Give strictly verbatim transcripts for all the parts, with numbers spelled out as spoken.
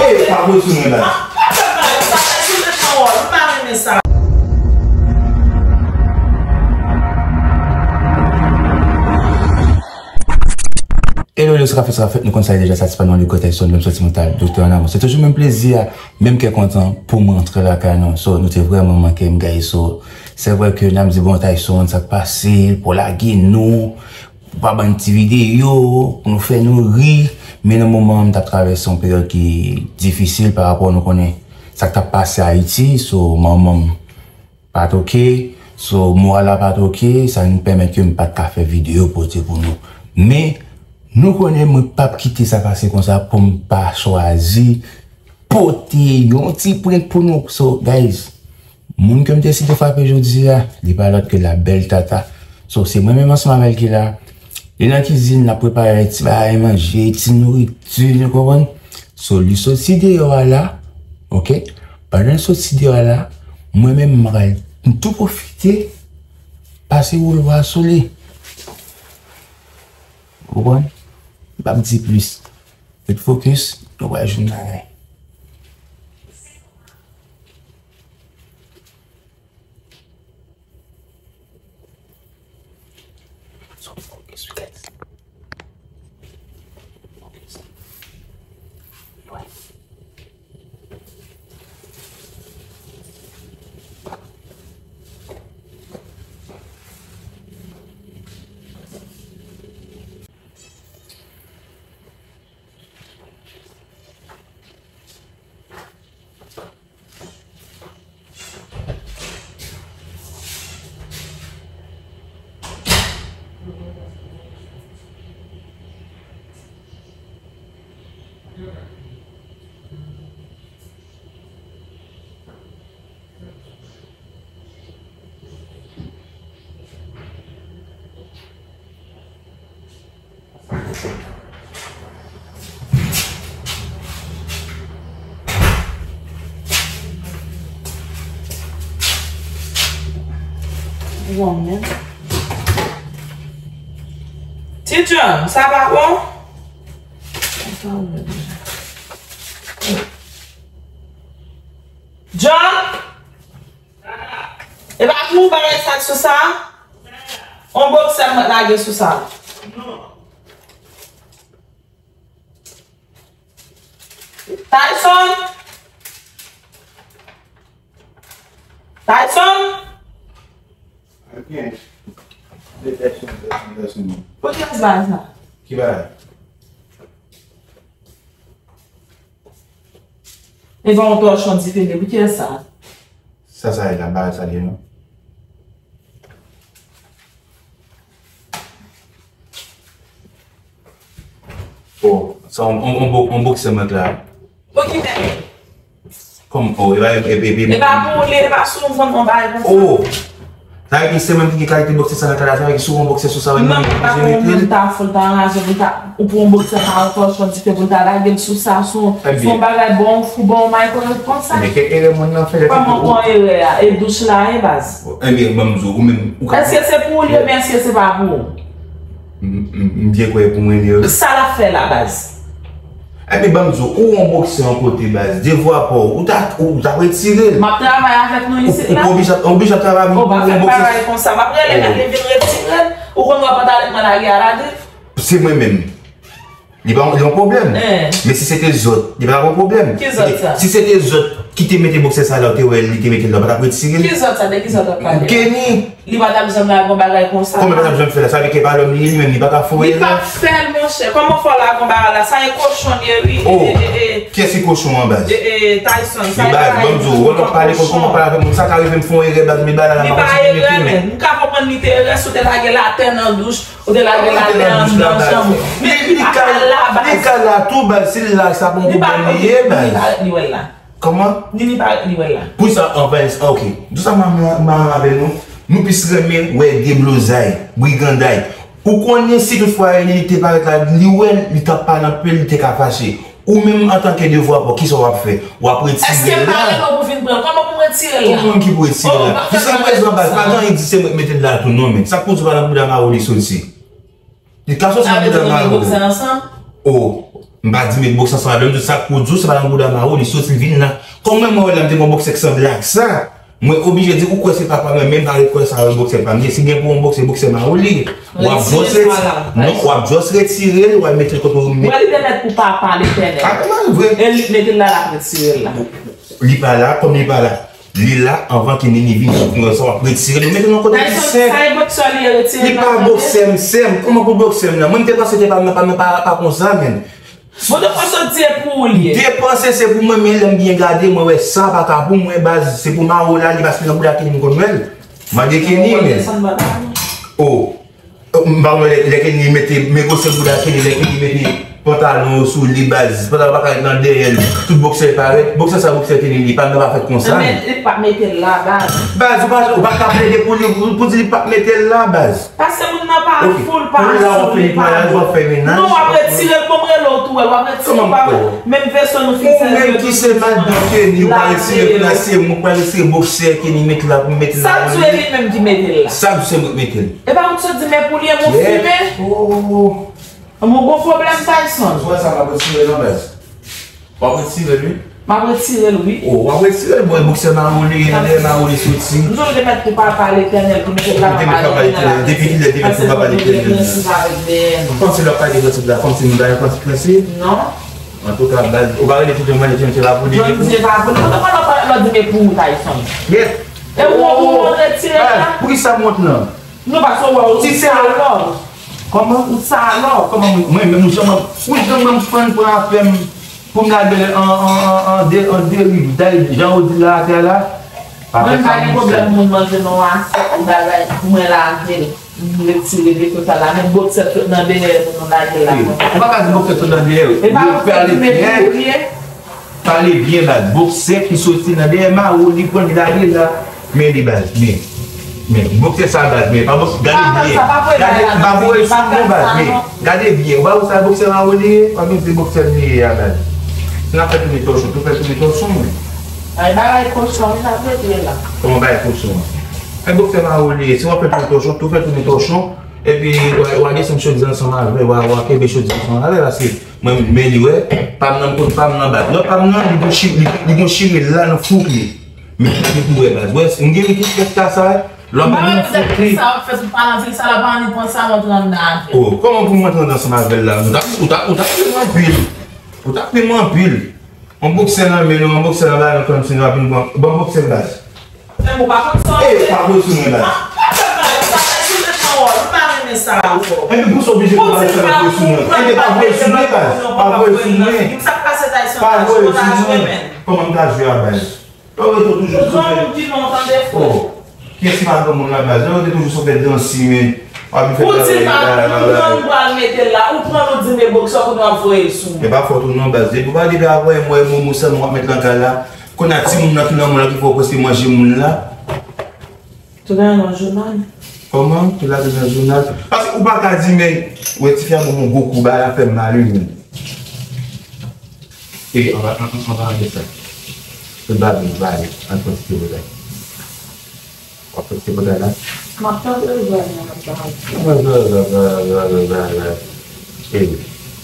Ey, pa pran sou mwen, baz. An pwoblèm pa yo, sa fè sou mwen nan wòl, m pa renmen sa. Hello, hello, sa k ap fèt, sa k ap fèt, nou konn sa deja, sa se pa non, Lugo Tyson, menm santimantal, doktè an amou. Se toujou menm plezi a, menm kè kontan pou mwen antre lakay nou. So, nou te vrèman manke m, guys. So, se vre ke n ap di, bon, Tyson, sa k pase, pou lage nou, pou pa ban n ti videyo, pou nou fè nou ri. Men nan moman an, m t ap travèse yon peryòd ki difisil pa rapò, nou konnen sa k t ap pase Ayiti. So, manman m pa t oke. So, moral la pa t oke. Sa vin pèmèt ke m pa t ka fè videyo pote pou nou. Men, nou konnen mwen p ap kite sa pase konsa pou m pa chwazi pote yon ti prank pou nou. So, guys, moun ke m deside frape jodi a, li pa lòt ke la bèl Tata. So, se mwen menm ansanm avè l ki la. Li nan kizin, l ap prepare ti bagay manje, ti nouriti, nou konprann? So, li soti deyò a la, oke? Pandan l soti deyò a la, mwen menm, m pral tou pwofite pase woulo a sou li. Ou konprann? M p ap di plis. Ret fokis, nou pral jwenn bagay. So, focus, guys. Focus. Lwen. Bon, men. Ti John, sa pa bon? John? E pa pou bagay sa k sou sa? On boksè mwen lage sou sa. Tyson? Tyson? Ok. Pou ki sa? Ki bagay? E pa yon tòchon dife li, pou kiyès sa? Sa, sa ye la, bagay sa li ye, non? Oh, sa, on, on, on bo-, on boksè mwen la. Pou ki nèg? Kòm, oh, e pa, e, e, e, e pa pou li, e pa sou yon vann, yon bagay konsa. Oh! Sa vle di se mwen ki gen kalite boksè sa nan kay la, sa vle di si w wè yon boksè sou sa, non, m pa konn moun ta fou, l ta anraje pou l ta, ou pran yon boksè pa yon tòchon dife pou l ta lage l sou sa, sou, sou yon bagay bon, fou bon, Michael konsa. Ebyen, kèk erè moun nan fè, kòman pran erè a? E douch la ye, baz. Ebyen, ban m di w, ou menm, ou ka. Èske se pou li, ebyen èske se pa pou ou? M, m, m byen kwè pou mwen, li. Sa l ap fè la, baz? Epi ban m di w, ou yon boksè yon kote, baz, devwa pa w, ou ta, ou ta retire l. M ap travay avèk nou isit la. Ou, ou pa oblije, oblije ap travay avèk yon boksè. Ou pa fè bagay konsa. M ap rele l, li vin retire l. Ou konn wè pantalèt mwen lage a la grif. Se mwen menm. Li pa yon, li yon pwoblèm. Men si se te zòt, li pa yon pwoblèm. Ki zòt sa? Si se te zòt ki te mete boksè sa la, ou te wè li te mete l la, ou pa t ap retire l. Ki zòt sa? De ki zòt w ap pale? Kenny. Li pa t ap janm lage yon bagay konsa. Kòman li pa t ap janm fè la? Sa vle di ke pa lòm li ye, li menm li pa ka foure l la. Li p ap fè l, monchè. Kòman fè w lage yon bagay la? Sa e kochon li ye, wi. Oh, e, e, e, kiyès ki kochon an, baz? E, e, Tyson, sa e baz, bagay ban m di w, wè lòt pale konn kòman pale avèk moun. Sa ka rive m fè yon erè, baz, men bagay la, m pa konn si li mete men. M ka konprann li te erè si w te lage l atè nan douch, ou te lage l atè anndan chanm ou. Men li pa ka la, baz. Li ka la tou, baz, si l la, sa pa yon pwoblèm li ye, baz. Li parèt li wè l la. Kòman? Nini parèt li wè l la. Poukisa anvan, ok. Di sa m, m, m avè nou. Nou plis renmen wè deblozay, briganday. Ou konnen si toutfwa Nini te parèt la, li wè l, li t ap pale anpil, li te ka fache. Ou menm antanke devwa pa w, kisa w ap fè? W ap retire l la. Èske m pa rele w pou vin pran l? Kòman pou m retire l la? Kòman ki pou retire l la? Jiskaprezan, baz, pa gen anyen di se mwen k mete l la tou non, men. Sa k pou di w pa nan bouda mari w li soti? Li ka soti nan bouda mari w. Oh. M pa di met boksè ansanm avè m, tout sa k pou di w, se pa nan bouda Mauli li soti vin la. Kòm mwen, mwen wè la, m te gon boksè k sanble ak sa. Mwen oblije di, ou kwè se papa mwen, men m pa kwè sa, boksè pa m ye. Si gen pou yon boksè, boksè Mauli li ye. W ap just retire l, non, w ap just retire l, w al mete l kote w met. Wè, li te mèt pou papa Letènèl. A, kòman vre? E li mete l la, l ap retire l la. Li pa la, kòm li pa la. Li la anvan ke Nini vini, nou sa w ap retire l, ou mete l nan kote ki sèf. Sa e boksè li ye, retire l la. Li pa boksè m, sè m. Kòman pou boksè m nan? Mwen, m te panse te pa, pa, pa, pa konsa, menn. Bon, depanse w di e pou ou li ye. Depanse se pou mwen, men lè m byen gade, mwen wè sa pa ka pou mwen, baz, se pou Mauli li, paske nan bouda Kenny m konn wè l. Mande Kenny, men. Oh. M pa wè lè, lè Kenny mete, men gwosè bouda Kenny, lè Kenny mete pantalon yo sou li, baz, pantalon pa ka ret nan dèyè l, tout boksè parèt, boksè sa, boksè Kenny li, pa nan pa fèt konsa, men. Men li p ap mete l la, baz. Baz, ou pa, ou pa ka plede pou li, pou, pou di li p ap mete l la, baz. Paske moun nan pa foul, pa sou li, pa bon. Non, w ap retire l, bon, m rele w tou, w ap retire l, w ap retire l. Menm veso nou fin sèvi yo tou. Ou menm ki se madanm Kenny, ou pa retire pou la, se mwen k pral retire boksè Kenny met la pou m met la. Sa di se li menm ki mete l la. Sa di se mwen k mete l. E pa ou t sot di men pou li e mwen fimen. Oh. Mwen gon pwoblèm, Tyson. Ou wè sa m ap retire nan baz. W ap retire l, wi. M ap retire l, wi. Oh, w ap retire l, bon, boksè Mauli, nan dèyè Mauli soti. M di w te mèt pou papa Letènèl, pou mete l la, papa Letènèl. Depi kilè te mèt pou papa Letènèl? Paske fò nou gen prensip avèk dèyè nou. Ou panse lè w pale prensip la, kòmsi nou pa gen prensip, prensip? Non. Antouka, baz, ou pa rele tout moun, mande John se pa pou li, John se pa pou li. Mwen te konn lè w di men pou ou, Tyson. Yep. E ou, ou, ou retire l la? Poukisa m wont nan? Non, paske w wè w salòp. Kòman? Ou salòp. Kòman mwen, mwen menm, ou janm, ou janm fann pran afè m pou m lage l an, an, an, an de, an deriv. Dayè, jan ou di la atè la, pa fè sa. Mwen pa gen pwoblèm moun manje non asyèt, bagay, pou mwen lave l. M retire veso sa la, men boksè sot nan dèyè nou, nou lage l la. Ou pa ka di boksè sot nan dèyè. E pa boksè ki mete l ye. Pale byen, baz. Boksè ki soti nan dèyè Mauli, li pran li lage la. Men li, baz, men. Men, boksè sa, baz, men. Pa boksè, gade byen. Gade, m pa voye sou non, baz, men. Gade byen. Ou pa wè sa boksè Mauli ye? W ap vin di boksè m li ye a, baz. Si n ap fè tounen tòchon, tou fè tounen tòchon, men. Ay, bagay kochon, wi, sa vle di la. Kòman bagay kochon an? Ay, boksè Mauli ye. Si w ap fè tounen tòchon, tou fè tounen tòchon. Epi, w a, w a desann chodi ansanm avè l, w a, w a kenbe chodi ansanm avè l, paske mwen, men li wè, pa m nan, m konn pa m nan baz. Lòt pa m nan, li gon chi-, li, li gon chire l la nan fouk li. Men li pou wè baz. Wè, m gen li ki fè sa, sa, lòt pa m nan fouk li. Sa w ap fè sou palan vil sa la, pa annik pran sa, w antre anndan avè l. Oh, kòman pou m antre anndan ansanm avè l la? Ou t ap, ou t ap, ou t ap ri m anpil. Ou t ap ri m anpil. Yon boksè nan men nou, yon boksè nan bayon, kòmsi nou ap vin pran, ban m boksè baz. Menm ou pa konn sa w ap fè. Ey, pa voye sou mwen, baz. Ah, pa fè bagay sa, baz, ou ret nan wòl, m pa renmen sa ankò. Epi pou sa w oblije pou bagay sa voye sou mwen. Epi pa voye sou mwen, baz. Pa voye sou mwen. Sa k pase Tyson la, ou pa jwe menm. Kòman m ta jwe a, baz? Lè w rete w toujou sou fè. Ou granmoun pi non, tande, frè. Oh. Kiyès ki pa granmoun la, baz? Lè w rete toujou sou fè dansi, men. W ap vin fè bagay la, la, la, la. Ou di m pa, ou pran, ou pral mete l la, ou pran l, ou di m e boksè, kounye a w ap voye l sou mwen. E pa fòt ou non, baz. Depi w pa, depi a voye m wè momo sèlman w ap met nan kay la. Kounye a timoun nan ki nan mwen la ki fè w prèske manje moun la. Tou gade nan jounal. Kòman? Tou lage nan jounal. Paske ou pa ka di, men, wè tifi a ban m yon gwo kou, bagay la fè m mal, wi, menm. E, anba, an, an, anba de sa. Tout bagay, bagay, an pran ti pòtay. W ap pran ti pòtay la? M ap tande w, bagay, m ap tande. Bagay, bagay, bagay, bagay, bagay. E,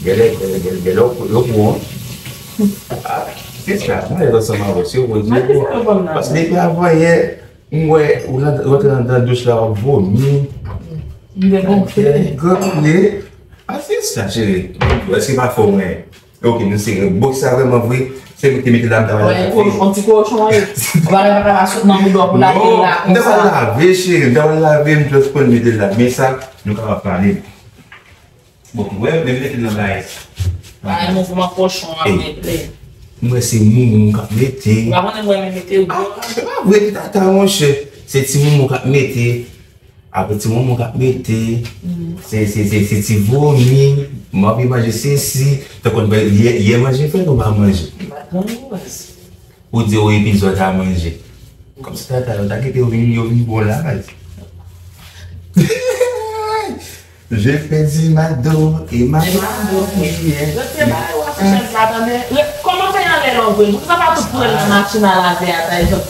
genlè, genlè, genlè, yo pou, yo pou, an. Ah, se sa, mwen, ansanm avè w, se yo pou di, yo pou. Paske depi avan yè, M wè ou nan, rantre anndan douch la, w ap vomi. M gen gonfle. Gonfle. A, se sa, cheri. Èske pa fò mwen? Ok, nou serye. Bon, sa vrèman vre, se mwen ki te mete l la, m ta pral lave. Wè, yon ti kochon, wi. Ou pa, pa, pa sot nan bouda w pou lave l la konsa. Non, m ta pral lave, cheri. M ta pral lave, m just pran mete l la. Men sa, nou kapab pale. Bon, wè, men mete nan bagay. Bagay mouvman kochon ap regle. M wè se moumou k ap mete. Ou pa konnen mwen menm mete gwo. Ah, se pa vre, ki tata, monchè. Se ti moumou k ap mete. Apre ti moumou k ap mete. Se, se, se, se ti vomi. M anvi manje sesi. Tankou yè, yè manje fèt ou pa manje. M pa t konn gwo baz. Ou di yo epi zòt a manje. Kòmsi tata yo ta kite yo vin, yo vin bon la, baz. Je pèdi ma do e ma do. Rete bay w ap chèz la, tande. Kòman fè y anlè lò vre? Poukisa pa tout pran nan machin a lave a, Tyson?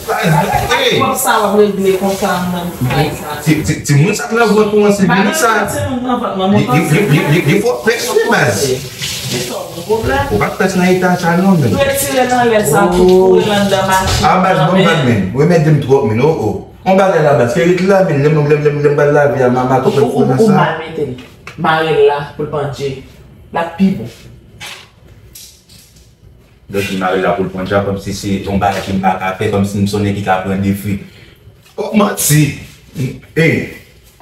Kòb sa w ap regle konsa nan bagay sa. Ti, ti, timoun sa k nan vant ou an, se vini sa. Li, li, li, li, li fò pès wi, baz. Ou pa t pès nan eta sa non, men. Retire nan lè sa, tou foure l anndan machin nan, men. A baz, bon, baz, men. Remèt de m twòp, men. O, o. On bagay la, baz. Ke ret la, men. Lè m, lè m, lè m, lè m pral lave a, mama tou fè fè nan sa. Ou mal mete l. Mare l la pou l pandje. L ap pi bon. Donk, li mare l la pou l pandje a, kòmsi se yon bagay ke m pa ka fè, kòmsi m se yon nèg ki ka pran defi. O, manti! Ey,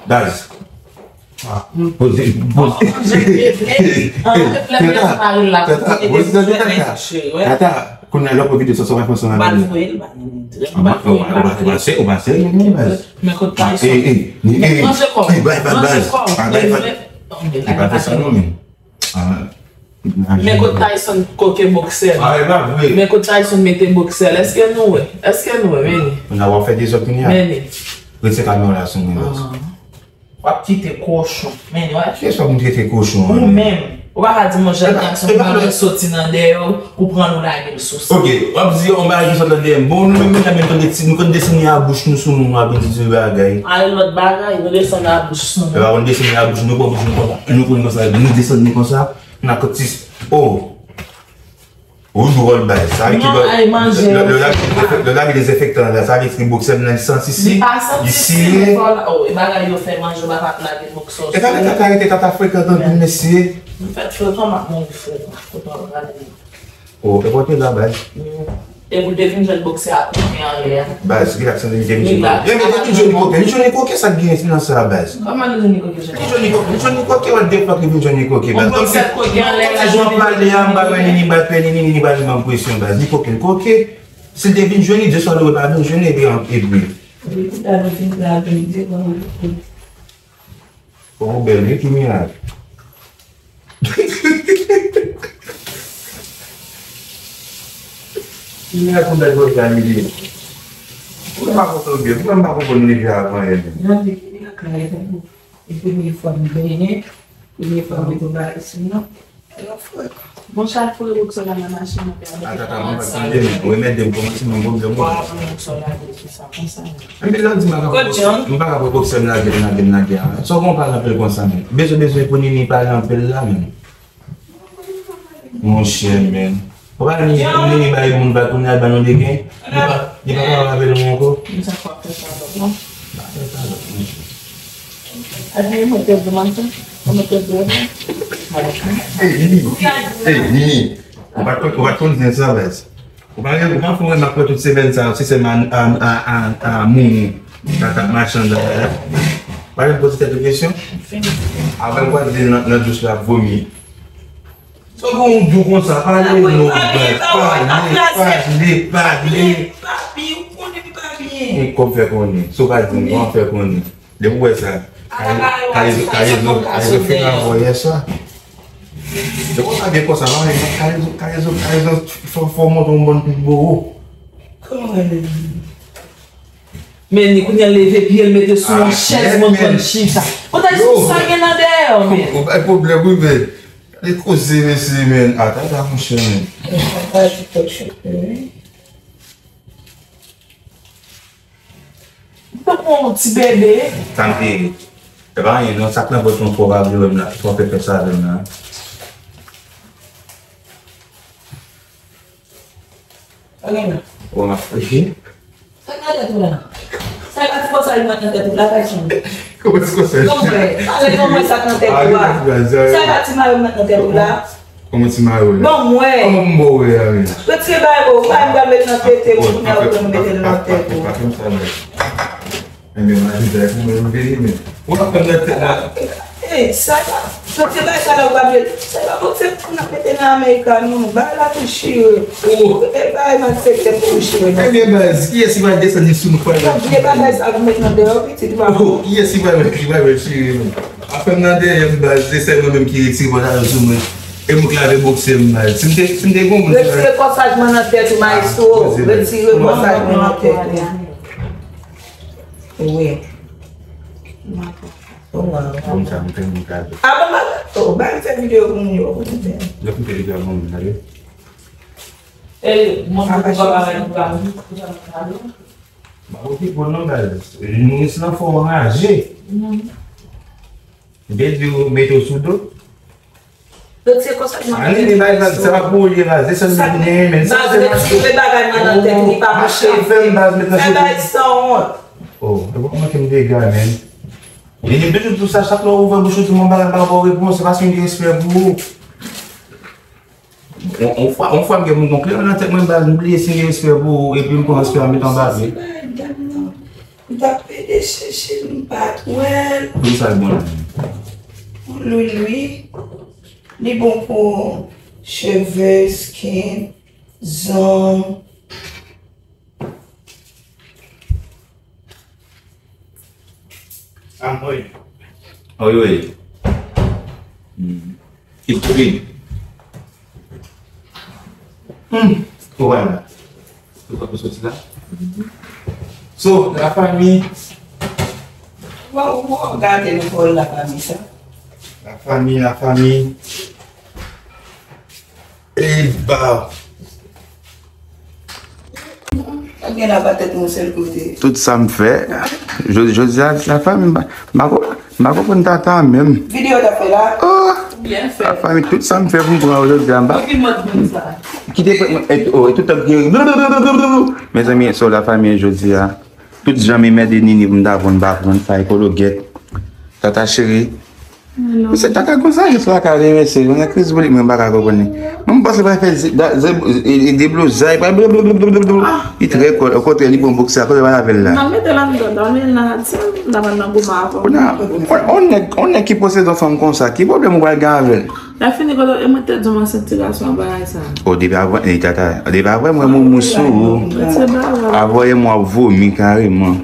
baz. Poze, poze. Tata, tata, poze tande tata. Tata, kounye a lè w pran videyo sa, sa w pa fè ansanm avè l. Ou pa serye, ou pa serye, non, baz. Men kote Tyson. Ey, ey, ey, ey, ey, bay, bay, baz. Bay, bay. Li pa fè sa, non, men. Men kot Tyson koke boksè l. Men kot Tyson mete boksè l. Èske nou wè? Èske nou wè? Men li. Kounye a w ap fè dezòd kounye a. Men li. Retire kamera w la sou mwen, baz. W ap kite kochon. Men li, wè. Kiyès w ap trete kochon an? Ou menm. Ou pa ka di m yon jèn gason ki pa vle soti nan dèyè w, ou pran l ou lage l sou sa. Ok, w ap di yon bagay ki sot nan dèyè m. Bon, nou menm medam, nou konn desi-, nou konn desine a bouch nou sou nou, nou ap vin di de bagay. A yon lòt bagay, nou desann a bouch sou nou. Epa, nou desine a bouch nou, nou pran bouch nou konsa, nou pran konsa, nou desann li konsa, nou ap kontis. Oh! Ou dwòl, baz. Sa vle di lè, lè, lè w lage dezenfek-, lè w lage dezenfektan an la, sa vle di boksè m nan li santi si, li siye. Oh, e bagay yo fè manje, w pa p ap lage boksè w. E tata, tata, tata frekan anpil, mesye. M fèk frekan, m ap mouri frekan. Kote w ap prale? O, e kote la, baz? E pou te vin jwenn boksè a koke anlè a. Baz, rilaks, tande, li te vin jwenn koke. Li te vin jwenn koke, li jwenn koke, sa k gen nan sa, baz? Kòman li jwenn koke, jwenn? Li jwenn koke, li jwenn koke, what the fuck, li vin jwenn koke, baz. Yon boksè koke anlè a. Jan w pale a, m pa wè ni, ni bat pè, ni, ni, ni bat li nan presyon, baz. Li koke, l koke. Si l te vin jwenn li, de swa l pa vin jwenn li, epi, epi. Li koute a, li fin la, li di, bon, bon, bèl, wi, ki mirak. Li a konn bèl bòz la li ye. Ou pa konprann byen, ou pa konprann li vin avan yè menm. Nan li, li nan kay la, e premye fwa m benyen, premye fwa m mete bagay sou mwen. Bon, chak fwa ou sot nan machin nan, atata, mwen pa tande, men remèt de m kòmanse nan pwoblèm. Anpil nan di m pa ka pran boksè m lage, m lage, m lage a. Sa w konn pale anpil konsa, men. Bezwen, bezwen pou Nini pale anpil la, men. Monchè, men. Ou pa ni, ni, ni bay moun pa kounye a, ba nou de gen. Li pa, li pa ka lave nou ankò. Men sa k ap fè sa lòt, non? Pa fè sa lòt, monchè. Ey, Nini. Ey, Nini. Ou pa t konn, ou pa t konn zen sa, baz. Ou pa, ou pa fè remak wè tout semèn sa, se sèm a, a, a, a, a moun nan k ap mache anndan la. Pa janm poze tèt ou kesyon. Apre m kwè di nan, nan dous la ap vomi. Sa gon w dou konsa, pale non, baz, pale, pale, pale. Papi, ou konnen li pa byen. Kòm fè konnen, si w pa di m, kòman fè konnen? Depi w wè sa, Kayezo, Kayezo, Kayezo fin avè w yè swa. Depi w ta byen konsa, pa byen, Kayezo, Kayezo, Kayezo, fò, fò w montre yon bann pi gwo. Kòman li? Men li kounye a leve pye l mete sou yon chèz, moun konn chita. Poutèt sa gen nan dèyè w, men. Ou bay pwoblèm, wi, men. Li koze, mesye, men. Atata, monchè, men. Papa, ti kòk choke, wi. Tankou yon ti bebe. Tanpri. E pa anyen, non, sa k nan vant mwen fò pa vle wè m la. Fò fè fè sa avè m la. Sa gen la? Bon, m ap fè. Sa k nan tèt ou la? Sa ka ti konsa li met nan tèt ou la, Tyson? Kòman ti konsa? Kòman fè? Pale non mwen sa k nan tèt ou a. Sa ka ti mare met nan tèt ou la? Kòman ti mare w la? Ban m wè. Kòman pou m ba w wè a menm? Retire bagay ou, ou pa m pral met nan tete ou, kounye a ou pral mete l nan tèt ou. Pa fè m sa, men. Enben, m a di bagay pou mwen, m vini, men. Ou pa fè m nan tèt la. Ey, sa ka. Retire bagay sa la, ou pa vle. Sa pa bon, se pou n ap mete nan Amerika, non, non. Bagay la tou chire. Oh. E bagay malfektè tou chire, non. Enben, baz, kiyès ki pral desann li sou nou, pral... Vye bagay sa pou met nan dèyè w, pitit, ou pa... Oh, kiyès ki pral, ki pral chire, non? Afè m nan dèyè m, baz, se sèl mwen menm ki retire pantalon sou mwen. E m k lave bòksè m, baz. Si m te, si m te gon moun... Retire kòsaj mwen nan tèt ou, maestro. Retire kòsaj mwen nan tèt ou. Wi. Oh, wow. Kòm sa, m fè moun kado. Ah, bon, ba, oh, ba m fè videyo pou moun yo, pou moun fè. Lè pou m fè videyo pou moun, gade. E, mwen, mwen pa bay, mwen pa bay. Ba, ok, bon, non, baz. Nouris lan fò anraje. Depi w mete w sou do. Donk se konsa nou ap fè. Anini bay baz, se pa pou ou li ye baz, se sèl moun ki genyen, men sa se mache. Mache fè m baz, met nan cheve. Fè bay sanwont. Oh, e pa manke m dega, men. Nini, m toujou di w sa, chak lè w ouvè bouch ou di m yon bagay, m pa ka ba w repons, se paske m gen respè pou ou. On, on fwa, on fwa m gen moun gon kleren nan tèt mwen, baz, m bliye si m gen respè pou ou, epi m pran respè a m met anba pye. M t ap pede chèche l, m pa t wè l. Pou sa l bon la menm? Lwi, lwi. Li bon pou cheve, skin, zong. Anmwey. Anmwey. Hmm. Ki green. Hmm. Ou wè la. Ou wè pou soti la. So, la famille. Ou gade nou fò la famille sa. La famille, la famille. Eba. Sa gen la pa tèt yon sèl kote. Tout sa m fè, jodi, jodi a, la fanmi, m pa, m pa ko-, m pa konprann tata menm. Videyo w t ap fè la? Oh! Byen fè. La fanmi, tout sa m fè pou m pran yo jodi a, m pa. Ki mòd moun sa? Ki te fè, e, oh, e tout tan ki, mezanmi, so la fanmi jodi a. Tout jan m enmède Nini pou m ta pran, m pa pran, sa ekolo gèt. Tata cheri. Mesye, tata gon sajès lakay li, mesye. Yon kriz bolik, mwen pa ka konprann li. Mwen, m panse pral fè ze-, da-, ze-, e, e, deblozay, pral blablabla. Li trè kòl, okontrè, li pran boksè, akoz yo pa lavel la. Nan mete l anndan, nan mete l nan aksyon, nan vann nan goumen avè w. Kounye a, on, on nèg, on nèg ki posede yon fanm konsa, ki pwoblèm ou pral gen avè l? Lè fini, kote, e mwen te di w m ansent ti gason an bagay sa. O, depi apre, e, tata, depi apre, mwen, mwen, mwen sou ou. Apre, mwen ap vomi kareman.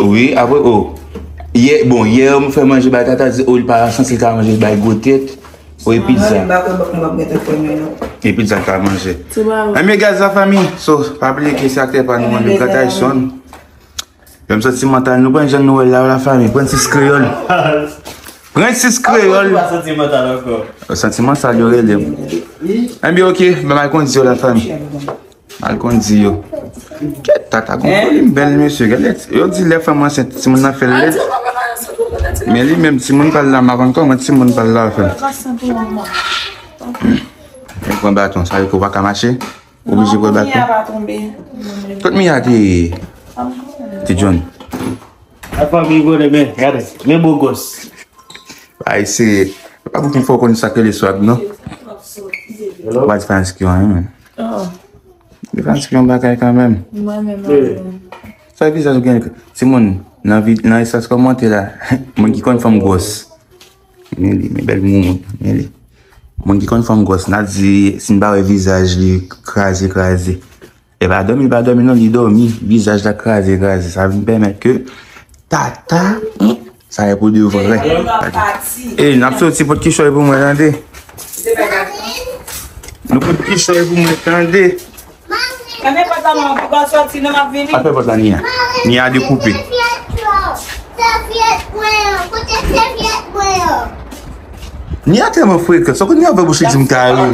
Wi, apre, o. Yè, bon, yè, m fè manje bay tata, di, o, li pa santi l ka manje, bay gwo tèt. O, e pizza. E pizza l ka manje. Anmye gaz la, fanmi. So, pa bliye ke se aktè pa nou an, Lucas Tyson. Lè m soti mantal, nou pran jan nou wè la, la fanmi. Pran sis kreyòl. Pran sis kreyòl. Ou pa santi mantal ankò? Santi mantal, yo rele m. Enben, oke, men m al kondi yo, la fanmi. M al kondi yo. Kèt, tata gon foli, m bèl, mesye. Gade, yo di lè fanm ansent, timoun nan fè l lèd. Men li menm, timoun pa l la, m pa konn kòman timoun pa l la fè. Li pran baton, sa vle di ou pa ka mache? Oblije pran baton. Kot Mia te ye? Ti John. La fanmi konnen, men, gade, men bo gòs. Ay, se, pa pou ki fò konn sa ke le swag, non? Ou pa di fanatik yo anyen, men. Li fanatik yo yon bagay kanmenm. Mwen menm, mwen menm. Sa vizaj ou gen, timoun, nan vi-, nan espas kòmantè la, moun ki konn fanm gwòs. Men li, men bèl moumoun, men li. Moun ki konn fanm gwòs, n a di, si n pa wè vizaj li kraze, kraze. E pa dòmi, li pa dòmi non, li dòmi. Vizaj la kraze, kraze. Sa vin pèmèt ke tata, sa e pou de vrè. E n ap soti pot kichòy pou mwen, tande. Nou pot kichòy pou mwen, tande. Fèmen pòt la, mwen, pou w sòti, non, m ap vini. Pa fè pòt la, Nia. Nia dekoupe. Nia tèlman frekan. Sa w konn Nia ouvè bouch li di m kareman.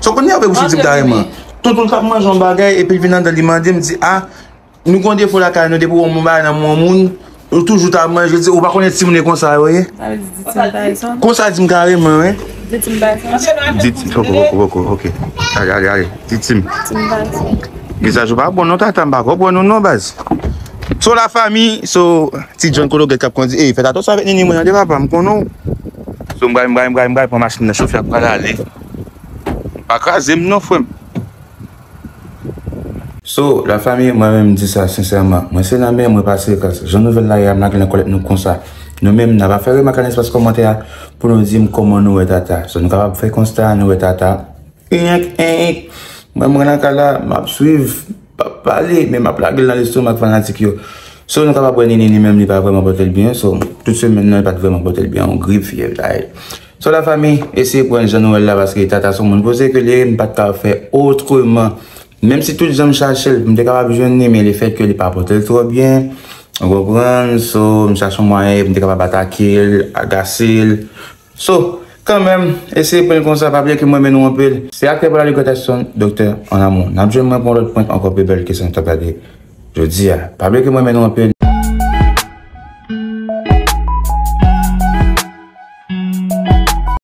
Sa w konn Nia ouvè bouch li di m kareman. Tonton l t ap manje yon bagay, epi l vin anndan, li mande m, di, a, nou gon defo lakay nou, depi w wè yon bagay nan men yon moun, ou toujou ta manje, di, ou pa konnen timoun e konsa yo ye? Sa vle di, di Tim Tyson? Konsa di m kareman, wi. Di Tim Tyson? Di Tim, poko, poko, poko, oke. Gade, gade, gade. Di Tim. Tim Tyson. Vizaj ou pa bon non, tata, m pa konprann ou non, baz. So, la fanmi, so, ti John Kologèt k ap kondi. Ey, fè tato sa avèk Nini mwen, tande papa, m konnen w. So, m pral, m pral, m pral, m pral pran machin nan, chofè a pral ale. Pa kraze m non, frè m. So, la fanmi, mwen menm, m di sa sensèman. Mwen se nan men, mwen pase kras. Jan nouvèl la ye a, m lage nan kòlèt nou konsa. Nou menm, n a pa fè remak nan espas kòmantè a pou nou di m kòman nou wè tata. So, nou kapab fè konsta, nou wè tata. Enk, enk. Mwen, mwen nan kay la, m ap swiv, p ap pale, men m ap lage l nan lestomak fanatik yo. So, nou kapab wè Nini, li menm, li pa vrèman pote l byen. So, tout semèn nan, li pa t vrèman pote l byen. Yon grip, fyèv, dayè. So, la fanmi, eseye pran jan nou wè l la, paske tata se yon moun poze ke li ye, m pa t ka fè otreman. Menm si tout jan m chache l, m te kapab jwenn li, men lefètke li pa pote l twò byen, ou konprann? So, m chache yon mwayen pou m te kapab atake l, agase l. So, kanmenm, eseye pran l konsa, pa bliye ke m renmen nou anpil. Se aktè pa la, Lucas Tyson, Doktè an Amou. N ap jwenn mwen pou yon lòt prank ankò pi bèl ke sa n t ap gade jodi a. Pa bliye ke m renmen nou anpil.